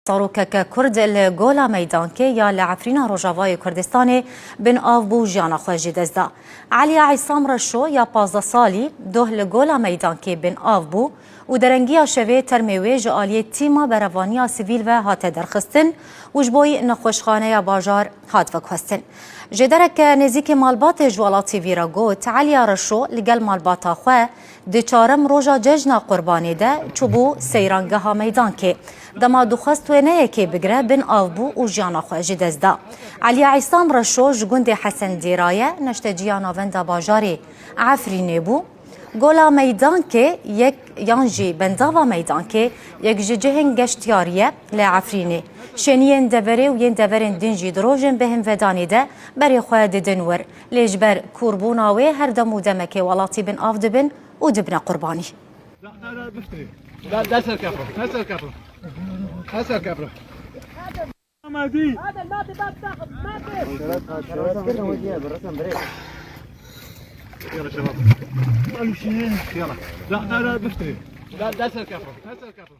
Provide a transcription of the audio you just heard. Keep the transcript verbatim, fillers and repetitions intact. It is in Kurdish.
Zarokeke Kurd li Gola Meydankê ya li Efrîna Rojavayê Kurdistanê bin av bû û jiyana xwe ji dest da. Eliya Îsam Reşo ya pazdeh salî doh li Gola Meydankê bin av bû û derengiya şevê termê wê ji aliyê tîma berevaniya sivîl ve hate derxistin û ji bo nexweşxaneya bajar hat veguhestin. Jêdereke nêzîkê malbatê ji Welatî vî re got, Eliya Reşo li gel malbata xwe di çarem roja cejna Qurbanê de çûbû seyrangeha Meydankê. Dema dixwest wêneyekê bigire, bin av bû û jiyana xwe ji dest da. Eliya Îsam Reşo ji gundê Hesen Dêra ye, neşteciya navenda bajarê Efrînê bû. Gola Meydankê yek yan jî Bendava Meydankê yek ji cihên geştiyarî ye li Efrînê. Şêniyên deverê û yên deverên din jî di rojên bêhnvedanê de berê xwe didin wir. Lê ji ber kûrbûna wê her dem û demekê welatî bin av dibin û dibine qurbanî. لا، لا، لا، بفتري. لا، لا، سر كفر. لا، سر كفر. لا، سر كفر. ما دي. هذا الماضي ما بتاخذ، ما في. يلا شباب. يلا. لا، لا، لا، بفتري. لا، لا، سر كفر. لا، سر كفر.